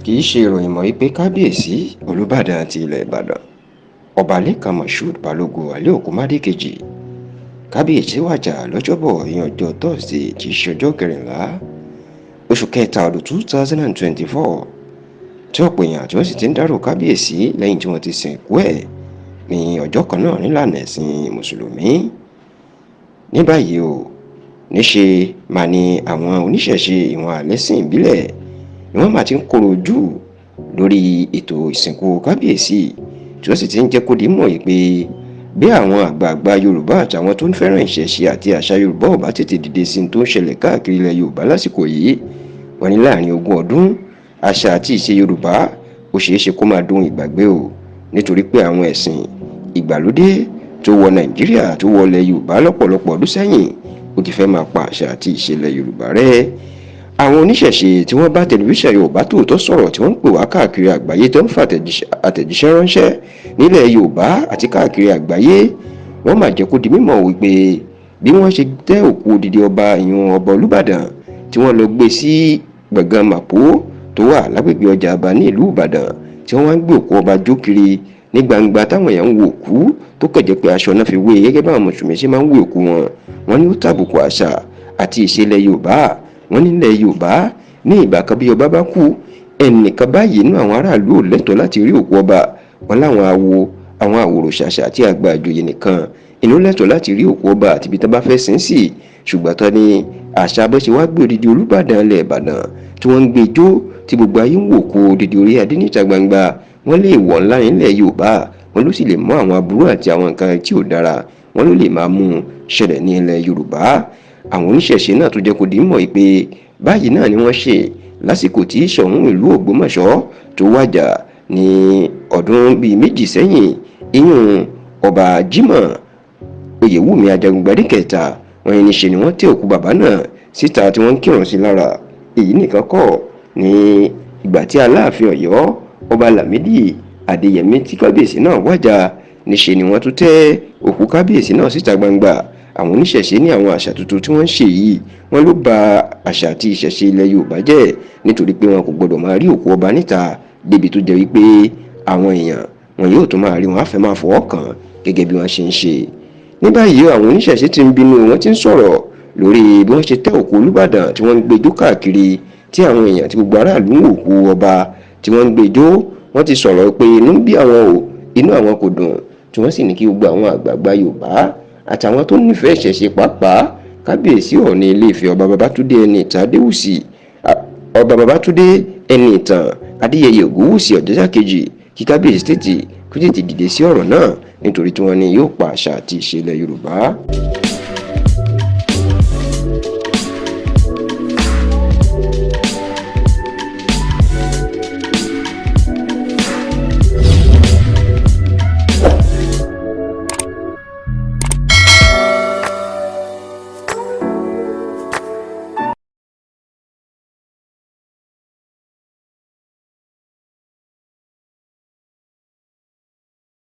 Kì í ṣe ìròyìn mọ́ wípé Kábíyèsí Olúbàdàn ti ilẹ̀ Ìbàdàn, Ọba Lékan Moshood Balógun Alẹ́ Kejì, Kábíyèsí wàjà lọ́jọ́bọ̀, ìyẹn ọjọ́ Thursday tí í ṣe ọjọ́ 14 oṣù kẹta ọdún 2024, tí ọ̀pọ̀ èèyàn tí wọ́n sì ti ń dárò kábíyèsí lẹ́yìn tí wọ́n ti sìnkú ẹ̀ ní ọjọ́ kan náà nílànà ẹ̀sìn mùsùlùmí. Ní báyìí o, níṣe mà ní àwọn oníṣẹ̀ṣe ìwọ̀n àlẹ́sìn ìbílẹ̀ ni wọ́n máa ti ń kóró ojú lórí ètò ìsìnkú kábíyèsí, tí wọ́n sì ti ń jẹ́ kó di mọ̀ yìí pé bí àwọn àgbààgbà Yorùbá àtàwọn tó ń fẹ́ràn ìṣẹ̀ṣe àti àṣà Yorùbá ò bá tètè dìde sí tó ń ṣẹlẹ̀ káàkiri ilẹ̀ Yorùbá lásìkò yìí, wọ́n ní láàrin 20 ọdún, àṣà àti ìṣe Yorùbá ó ṣeé ṣe kó máa dóhun ìgbàgbé o, nítorí pé àwọn ẹ̀sìn ìgbàlódé tó wọ Nàìjíríà, tó wọ ilẹ̀ Yorùbá lọ́pọ̀lọpọ̀ ọdún sẹ́yìn, ó ti fẹ́ máa pa àṣà àti ìṣe ilẹ̀ Yorùbá rẹ́. Àwọn oníṣẹ̀ṣe tí wọ́n bá tẹlifíṣàn Yorùbá Tòótọ́ sọ̀rọ̀, tí wọ́n ń pè wá káàkiri àgbáyé, tó ń fa àtẹ̀jíṣẹ́ ránṣẹ́ nílẹ̀ Yorùbá àti káàkiri àgbáyé, wọ́n máa jẹ́ kó di mímọ̀ wípé bí wọ́n ṣe tẹ́ òkú odidi ọba, ìyún ọba Olúbàdàn, tí wọ́n lọ gbé sí gbọ̀ngàn Màpó tó wà lágbègbè ọjà àbá ní ìlú Ìbàdàn, tí wọ́n wá ń gbé òkú ọba jó kiri ní gbangba, táwọn èèyàn ń wo òkú tó kẹ̀jẹ́ pé aṣọ náà fi wé gẹ́gẹ́ báwọn mùsùlùmí ṣe máa ń wé òkú wọn, wọ́n ní ó tàbùkù àṣà àti ìṣe ilẹ̀ Yorùbá. Wọ́n nílẹ̀ Yorùbá ní ìgbà kan, bí ọba bá kú, ẹnìkan báyìí nínú àwọn aráàlú ò lẹ́tọ̀ọ́ láti rí òkú ọba. Wọn láwọn awo, àwọn àwòrò ṣàṣà àti àgbà àjòyè nìkan inú lẹ́tọ̀ọ́ láti rí òkú ọba àti ibi tó bá fẹ́ sìn sí. Ṣùgbọ́n tán ní àṣà bó ṣe wá gbé odidi Olúbàdàn ilẹ̀ Ìbàdàn tí wọ́n ń gbé jó, tí gbogbo ayé ń wò kó odidi orí adé níta gbangba, wọ́n lè wọ̀ ńlá nílẹ̀ Yorùbá. Wọ́n ló sì lè mú àwọn aburú àti àwọn nǹkan tí ò dára, wọ́n ló lè máa mú ṣẹlẹ̀ ní ilẹ̀ Yorùbá. Àwọn oníṣẹ̀ṣe náà tó jẹ́ kó di mọ̀ pé báyìí náà ni wọ́n ṣe lásìkò tí Ṣọ̀ún ìlú Ògbómọ̀ṣọ́ tó wàjà ní ọdún bíi 2 sẹ́yìn, ìyún ọba Jimoh Oyèwùmí Ajagungbadé kẹta. Wọ́n ní ṣe ni wọ́n tẹ́ òkú bàbá náà síta tí wọ́n ń kírun sí lára. Èyí nìkan kọ́, ní ìgbà tí Aláàfin Ọ̀yọ́, ọba Lámìdí Adéyẹmí, tí kábíyèsí náà wàjà, níṣe ni wọ́n tún tẹ́ òkú kábíyèsí náà síta gbangba. Àwọn oníṣẹ̀ṣe ní àwọn àṣà tuntun tí wọ́n ń ṣe yìí, wọ́n ló ba àṣà àti ìṣẹ̀ṣe ilẹ̀ Yorùbá jẹ́, nítorí pé wọn kò gbọdọ̀ máa rí òkú ọba níta débi tó jẹ́ wípé àwọn èèyàn wọn yóò tún máa rí wọn á fẹ́ máa fọwọ́ kàn gẹ́gẹ́ bí wọ́n ṣe ń ṣe. Ní báyìí, àwọn oníṣẹ̀ṣe ti ń bínú, wọ́n ti ń sọ̀rọ̀ lórí bí wọ́n ṣe tẹ́ òkú Olúbàdàn tí wọ́n ń gbé jó káàkiri, tí àwọn èèyàn, tí gbogbo aráàlú ń wò òkú ọba tí wọ́n ń gbé jó. Wọ́n ti sọ̀rọ̀ pé inú ń bí àwọn o, inú àwọn kò dùn, tí wọ́n sì ní kí gbogbo àwọn àgbààgbà Yorùbá àtàwọn tó nífẹ̀ẹ́ ìṣẹ̀ṣe, pàápàá kábíyèsí Ọọ̀ni Ilé Ifẹ̀, ọba Babátúndé Ẹniìtàn Adéwùsì, ọba Babátúndé Ẹniìtàn Adéyẹyè Ògúnwùsì Ọ̀jájá kejì, kí kábíyèsí tètè kó tètè dìde sí ọ̀rọ̀ náà, nítorí tí wọ́n ní yóò pa àṣà àti ìṣe ilẹ̀ Yorùbá.